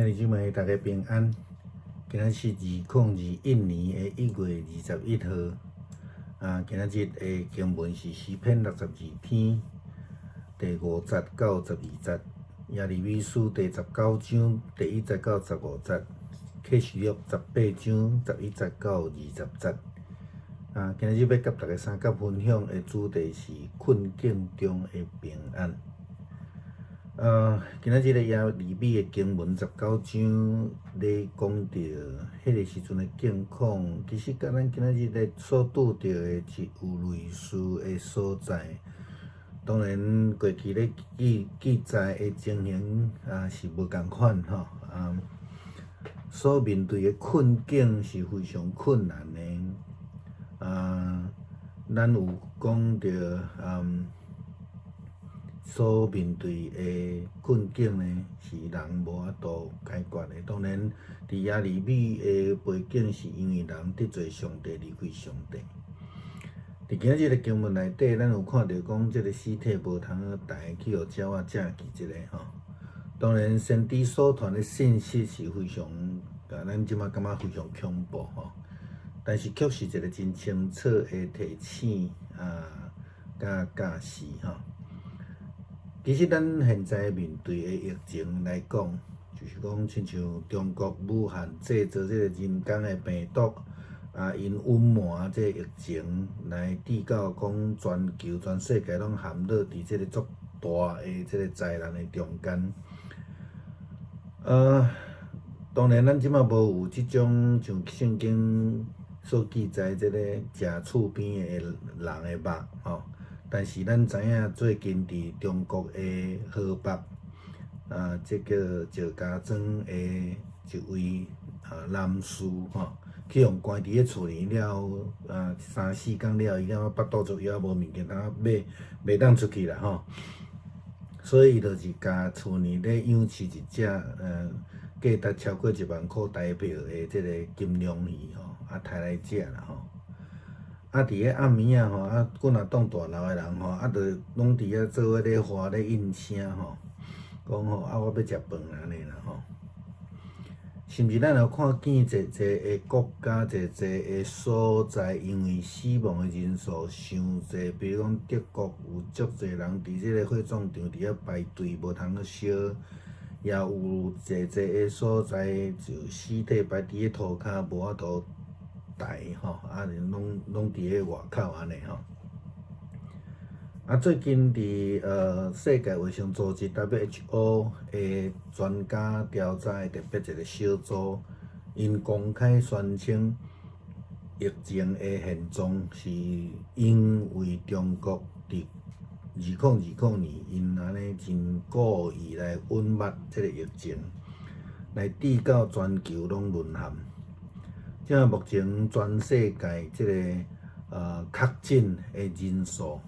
兄弟姊妹，大家平安。今仔是2021年的1月21號。今仔日的經文是詩篇62篇第5節到12節，耶利米書第19章第1節到15節，啟示錄18章11節到20節。今仔日欲佮大家相佮分享的主題是困境中的平安。今仔日的耶利米的經文十九章咧講著彼个時陣的境況，其實佮咱今仔日咧所拄著的是有類似的所在。當然，過去咧記記載的情形是無仝款吼，所面對的困境是非常困難的。咱有講著所面對的困境呢，是人無法度解決的。當然，佇耶利米的背景，是因為人得罪上帝，離開上帝。佇今仔日的經文內底，咱有看著講，這個屍體無通去抬去予鳥仔食去，這个吼。當然，先知所傳的信息是非常，咱這馬感覺非常恐怖吼。但是，卻是一個真清楚的提醒佮教示吼。其實，咱現在面對的疫情來講，就是講，親像中國武漢製造這個人工的病毒，𪜶隱瞞這個疫情，來致到講全球、全世界攏陷落佇這個足大的這個災難的中間。當然，咱這馬無有這種像聖經所記載這個食厝邊的人的肉吼。但是咱知影，最近佇中國的河北，這个石家莊的一位男士吼，去予關佇咧厝裡了三四工了，伊感覺腹肚足枵，無物件通買，袂當出去啦吼。所以伊就是共厝裡咧養飼一隻價值超過1萬箍台幣的這個金龍魚吼，刣來食啦吼。佇咧暗暝仔吼，幾若棟大樓的人吼，就攏佇遐做伙咧喊咧應聲吼，講吼我欲食飯按呢啦吼。甚至咱有看見濟濟个國家、濟濟个所在，因為死亡的人數傷濟，比如講德國有足濟人佇這個火葬場佇遐排隊無通去燒，也有濟濟个所在就屍體擺佇咧塗跤無法度抬吼，攏攏佇咧外口按呢吼。最近佇世界衛生組織 WHO 的專家調查的特別一個小組，𪜶公開宣稱，疫情的現狀是因為中國佇2020年，𪜶按呢真故意來隱瞞這個疫情，來致到全球攏淪陷。這目前全世界這個確診的人數，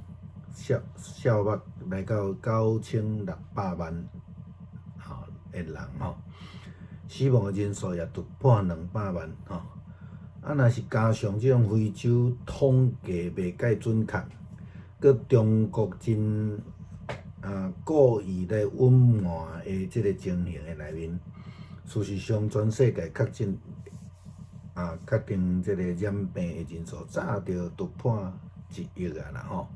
數目來到9600萬吼的人吼，死亡的人數也突破200萬吼。若是加上這種非洲統計袂蓋準確，閣中國真故意來隱瞞的這個情形的內面，事實上全世界確診確定這個染病的人數早就突破1億啊啦吼。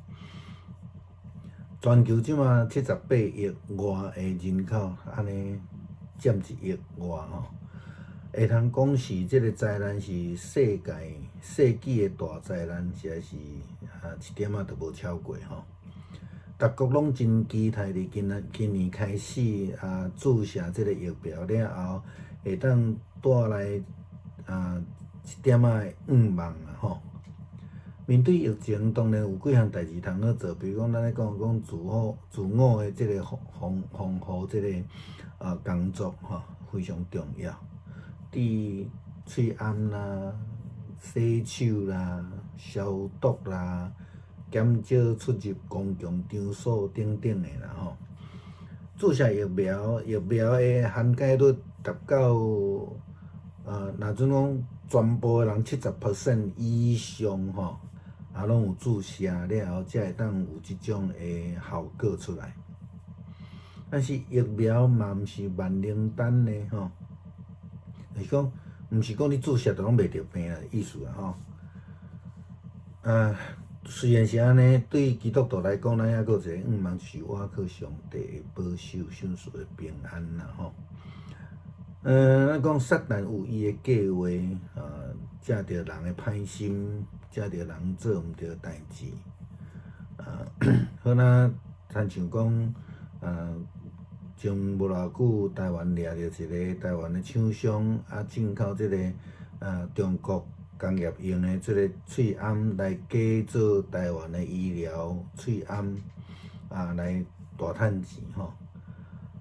全球這馬78億外的人口，按呢佔1億外吼，會通講是這個災難是世界世紀的大災難，實在是一點仔都無超過吼。逐國攏真期待佇今年開始注射這個疫苗了後，會當帶來一點仔的向望啦吼。面對疫情，當然有幾項代誌通好做，比如講，咱咧講講自我的這個防護這個工作吼，非常重要。佇喙罨啦、洗手啦、消毒啦、減少出入公共場所等等的啦吼。注射疫苗，疫苗的涵蓋率達到若準講全部的人70% 以上吼，攏有注射了後，才會當有這種的效果出來。但是疫苗嘛毋是萬靈丹呢吼。就是講，毋是講你注射就攏袂著病啦，意思啦吼。啊，雖然是按呢，對基督徒來講，咱猶閣有一个向望，就是倚靠上帝的保守、賞賜的平安啦吼。咱講撒旦有伊的計劃，啊，藉著人的歹心，藉著人做毋對的代誌，啊，好若親像講，啊，前無偌久，台灣掠著一个台灣的廠商，啊，進口這个啊中國工業用的這个喙罨來假做台灣的醫療喙罨，啊，來大趁錢吼。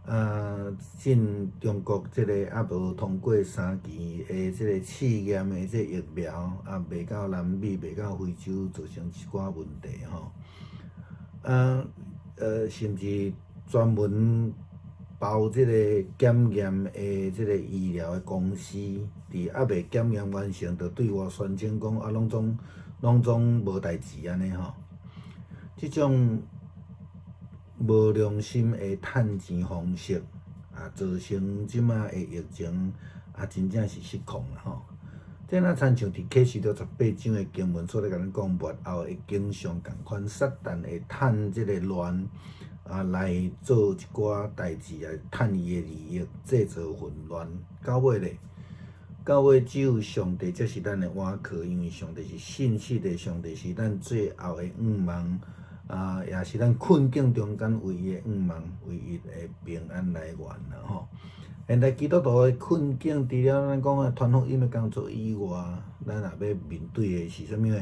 啊，進中國這个猶無通過三期的這個試驗的這個疫苗，啊，賣到南美、賣到非洲，造成一寡問題吼。啊，甚至專門包這個檢驗的這個醫療的公司，佇猶未檢驗完成，就對外宣稱講啊，攏總無代誌按呢吼。這種無良心的趁錢方式，啊，造成這馬的疫情啊，真正是失控啦吼。這若親像佇啟示錄18章的經文所咧共咱講，末後的景象仝款，撒旦會趁這個亂啊來做一寡代誌來趁伊的利益，製造混亂。到尾咧，到尾只有上帝才是咱的倚靠，因為上帝是信實的，上帝是咱最後的向望。啊，也是咱困境中間唯一的向望，唯一的平安來源啦吼。現在基督徒的困境，除了咱講的傳福音的工作以外，咱也欲面對的是啥物呢？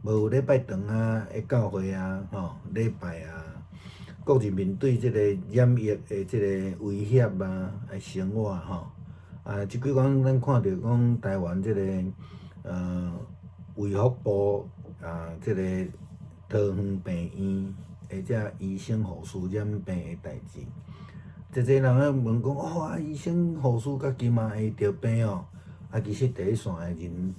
無有禮拜堂啊，的教會啊，吼，禮拜啊，各自面對這個染疫的這個威脅啊，的生活吼。啊，這幾工咱看著講台灣這個衛福部啊，這個桃園病院的這醫生護士染病的代誌，濟濟人咧問講，哦啊，醫生護士家己嘛會著病哦？啊，其實第一線的人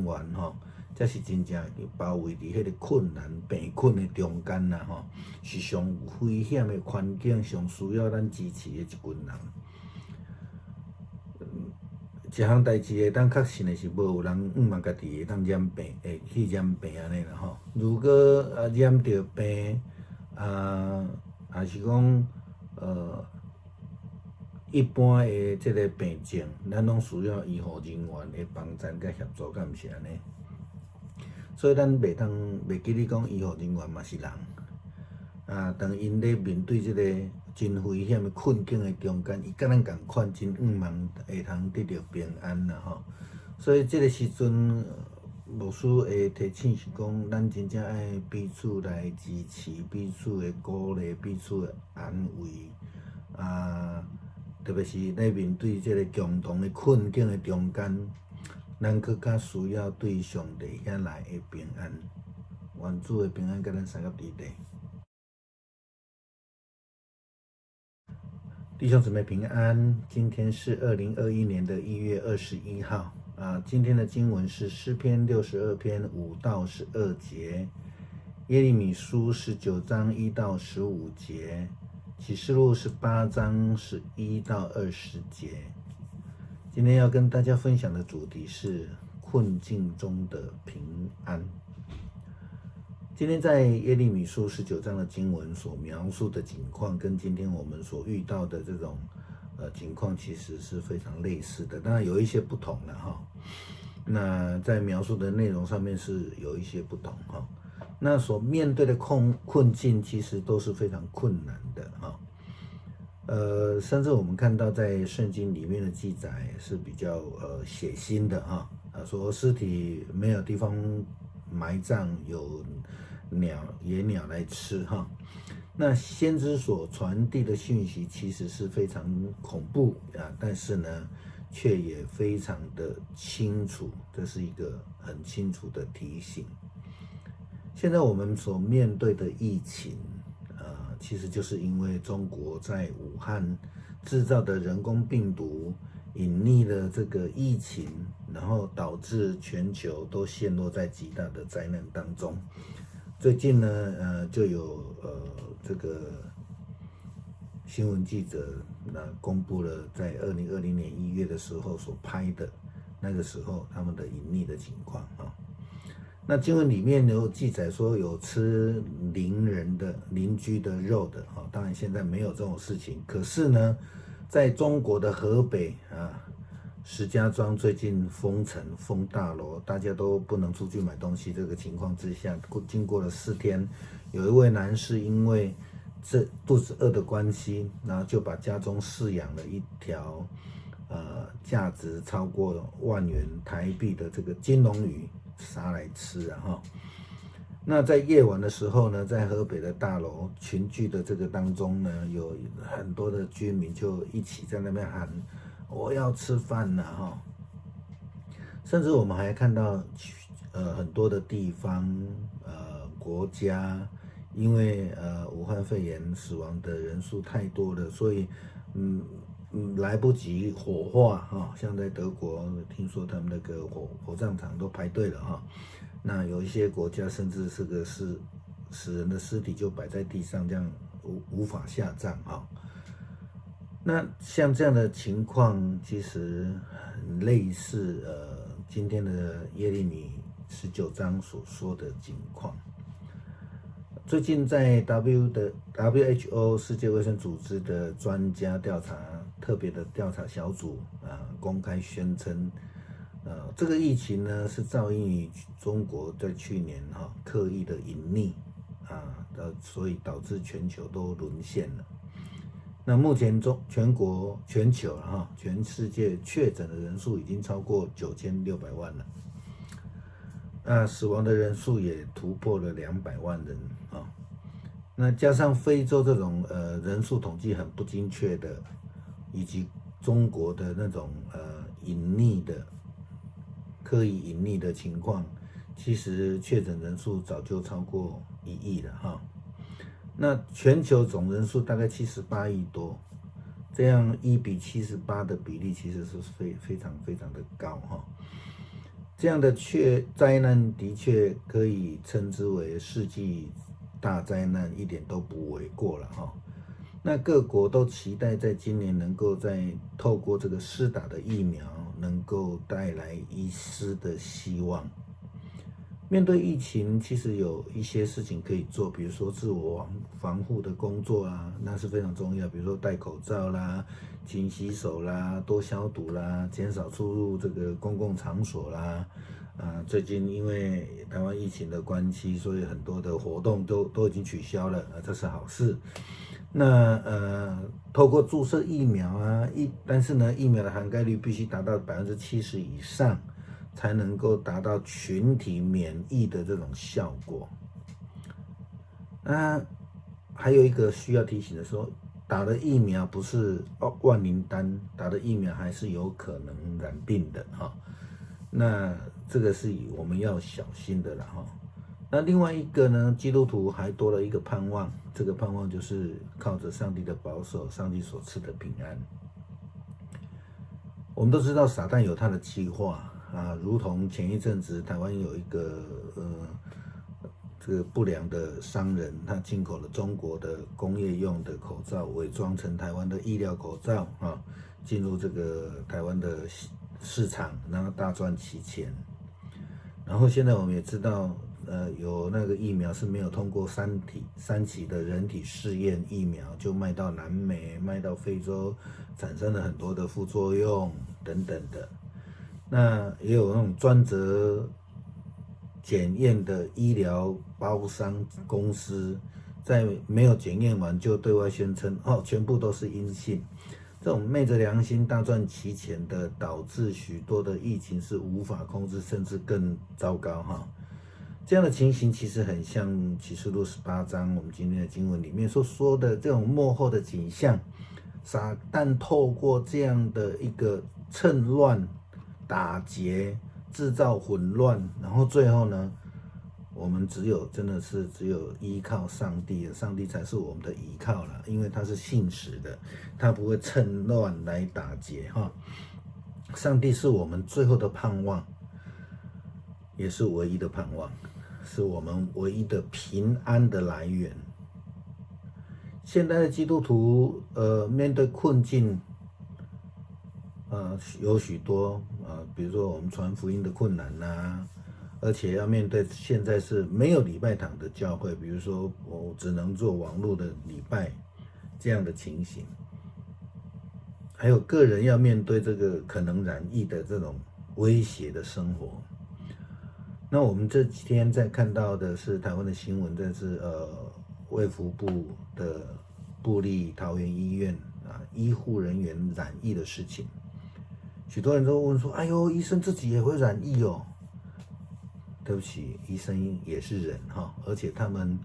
員吼，才是真正包圍佇彼个困難病困的中間啦吼，是上有危險的環境，上需要咱支持的一群人。一項代誌會當確信的是，無有人向望家己會當染病，會去染病按呢啦吼。如果啊染著病，啊，抑是講一般的這个病症，咱攏需要醫護人員的幫贊佮協助，敢毋是按呢？所以咱袂當袂記得講醫護人員嘛是人，啊，當𪜶咧面對這個真危險的困境的中間，伊佮咱仝款真向望會通得著平安啦吼。所以這个時陣，牧師會提醒是講，咱真正愛彼此來支持，彼此的鼓勵，彼此的安慰，啊，特別是咧面對這个共同的困境的中間，咱閣較需要對上帝遐來的平安。願主的平安佮咱相佮佇咧。弟兄姊妹平安，今天是2021年的1月21號啊。今天的經文是詩篇62篇5到12節，耶利米書19章1到15節，啟示錄18章11到20節。今天要跟大家分享的主題是困境中的平安。今天在耶利米書19章的經文所描述的景況，跟今天我們所遇到的這種情況其實是非常類似的，當然有一些不同了哈。那在描述的內容上面是有一些不同哈。那所面對的困境其實都是非常困難的哈。甚至我們看到在聖經裡面的記載是比較血腥的哈，啊說屍體沒有地方埋葬，有鳥野鳥來吃哈。那先知所傳遞的訊息其實是非常恐怖啊，但是呢，卻也非常的清楚，這是一個很清楚的提醒。現在我們所面對的疫情，其實就是因為中國在武漢製造的人工病毒隱匿了這個疫情，然後導致全球都陷落在極大的災難當中。最近呢，就有這個新闻记者那公布了在2020年1月的时候所拍的那个时候他们的隐匿的情况啊。那经文里面有记载说有吃邻人的邻居的肉的哈，当然现在没有这种事情。可是呢，在中国的河北啊，石家庄最近封城封大楼，大家都不能出去买东西。这个情况之下，经过了4天，有一位男士因为这肚子饿的关系，然后就把家中饲养了一条价值超过万元台币的这个金龙鱼杀来吃啊哈。那在夜晚的时候呢，在河北的大楼群聚的这个当中呢，有很多的居民就一起在那边喊：“我要吃饭了哈。”甚至我们还看到，很多的地方国家，因为武汉肺炎死亡的人数太多了，所以来不及火化哈，像在德国，听说他们那个火葬场都排队了哈。那有一些国家甚至是个死人的尸体就摆在地上，这样无法下葬哈。那像这样的情况，其实很类似今天的耶利米19章所说的情况。最近在 WHO 世界卫生组织的专家调查特别的调查小组啊，公开宣称，这个疫情呢是肇因于中国在去年哈刻意的隐匿啊，所以导致全球都沦陷了。那目前中全国全球哈全世界确诊的人数已经超过9600万了。那死亡的人数也突破了200万人啊。那加上非洲这种人数统计很不精确的，以及中国的那种隐匿的、刻意隐匿的情况，其实确诊人数早就超过1亿了哈。那全球总人数大概78亿多，这样1比78的比例其实是非常非常的高哈。这样的确灾难的确可以称之为世纪大灾难，一点都不为过了哈。那各国都期待在今年能够在透过这个施打的疫苗，能够带来一丝的希望。面对疫情，其实有一些事情可以做，比如说自我防护的工作啊，那是非常重要。比如说戴口罩啦、勤洗手啦、多消毒啦、减少出入这个公共场所啦。啊，最近因为台湾疫情的关系，所以很多的活动都已经取消了，啊，这是好事。那透过注射疫苗啊，但是呢，疫苗的涵盖率必须达到70%以上，才能够达到群体免疫的这种效果。那还有一个需要提醒的说，打了疫苗不是万灵丹，打了疫苗还是有可能染病的哈。那这个是我们要小心的了哈。那另外一个呢，基督徒还多了一个盼望，这个盼望就是靠着上帝的保守，上帝所赐的平安。我们都知道撒旦有他的计划啊，如同前一阵子台湾有一个这个不良的商人，他进口了中国的工业用的口罩，伪装成台湾的医疗口罩啊，进入这个台湾的市场，然后大赚其钱。然后现在我们也知道，有那个疫苗是没有通过三期的人体试验疫苗，就卖到南美、卖到非洲，产生了很多的副作用等等的。那也有那种专责检验的医疗包商公司，在没有检验完就对外宣称哦，全部都是阴性。这种昧着良心大赚其钱的，导致许多的疫情是无法控制，甚至更糟糕哈。这样的情形其实很像启示录18章我们今天的经文里面所说的这种末后的景象。撒旦透过这样的一个趁乱打劫，制造混乱，然后最后呢，我们只有真的是只有依靠上帝，上帝才是我们的依靠了，因为他是信实的，他不会趁乱来打劫哈。上帝是我们最后的盼望，也是唯一的盼望，是我们唯一的平安的来源。現代的基督徒，面對困境，有許多啊，比如說我們傳福音的困難吶，而且要面對現在是沒有禮拜堂的教會，比如說我只能做網絡的禮拜這樣的情形，還有個人要面對這個可能染疫的這種威脅的生活。那我們這幾天在看到的是台灣的新聞，這是衛福部的部立桃園醫院啊醫護人員染疫的事情。許多人都問說：“哎呦，醫生自己也會染疫哦？”對不起，醫生也是人哈，而且他們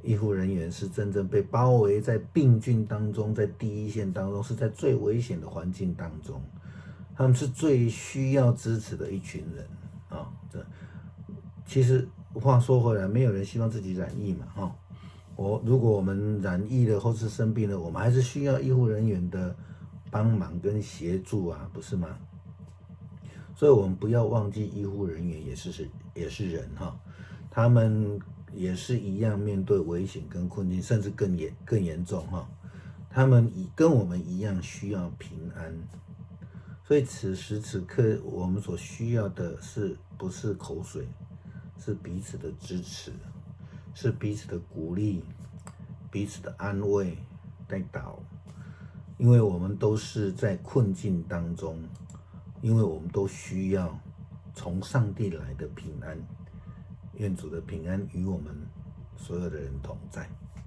醫護人員是真正被包圍在病菌當中，在第一線當中，是在最危險的環境當中，他們是最需要支持的一群人啊。這其實話說回來，沒有人希望自己染疫嘛，哈。如果我們染疫了或是生病了，我們還是需要醫護人員的幫忙跟協助啊，不是嗎？所以，我們不要忘記醫護人員也是人哈，他們也是一樣面對危險跟困境，甚至更嚴重哈。他們跟我們一樣需要平安，所以此時此刻我們所需要的是不是口水，是彼此的支持，是彼此的鼓勵，彼此的安慰、代禱，因為我們都是在困境當中，因為我們都需要從上帝來的平安。願主的平安與我們所有的人同在。